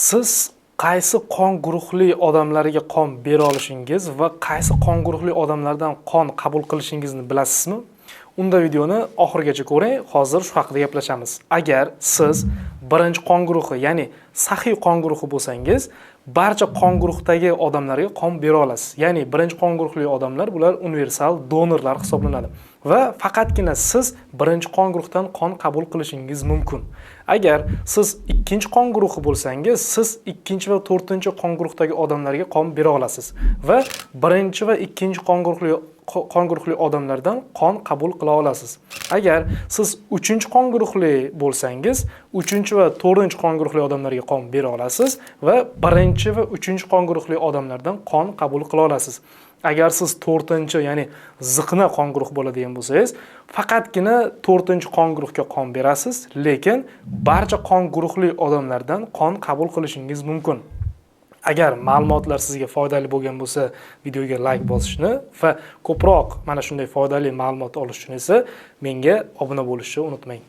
Siz qaysi qon guruhli odamlarga qon bera olishingiz va qaysi qon guruhli odamlardan qon qabul qilishingizni bilasizmi? Unda videoni oxirigacha ko'ring, hozir shu haqida gaplashamiz. Agar siz birinchi qon guruhi, ya'ni saxiy qon guruhi bo'lsangiz, barcha qon guruhdagi odamlarga qon bera olasiz. Ya'ni birinchi qon guruhli odamlar bular universal donorlar hisoblanadi. Va faqatgina siz birinchi qon guruhdan qon qabul qilishingiz mumkin. Agar siz ikkinchi qon guruhi bo'lsangiz, siz ikkinchi va to'rtinchi qon guruhdagi odamlarga qon bera olasiz va birinchi va ikkinchi qon guruhli odamlardan qon qabul qila olasiz. Agar siz uchinchi qon guruhli bo'lsangiz, uchinchi va to'rtinchi qon guruhli odamlarga qon bera olasiz va birinchi va uchinchi qon guruhli odamlardan qon qabul qila olasiz. Agar siz to'rtinchi, ya'ni ziqna qon guruhi bo'ladigan bo'lsangiz, faqatgina to'rtinchi qon guruhga qon berasiz, lekin barcha qon guruhli odamlardan qon qabul qilishingiz mumkin. Agar ma'lumotlar sizga foydali bo'lgan bo'lsa, videoga layk bosishni va ko'proq mana shunday foydali ma'lumot olish uchun esa menga obuna bo'lishni unutmang.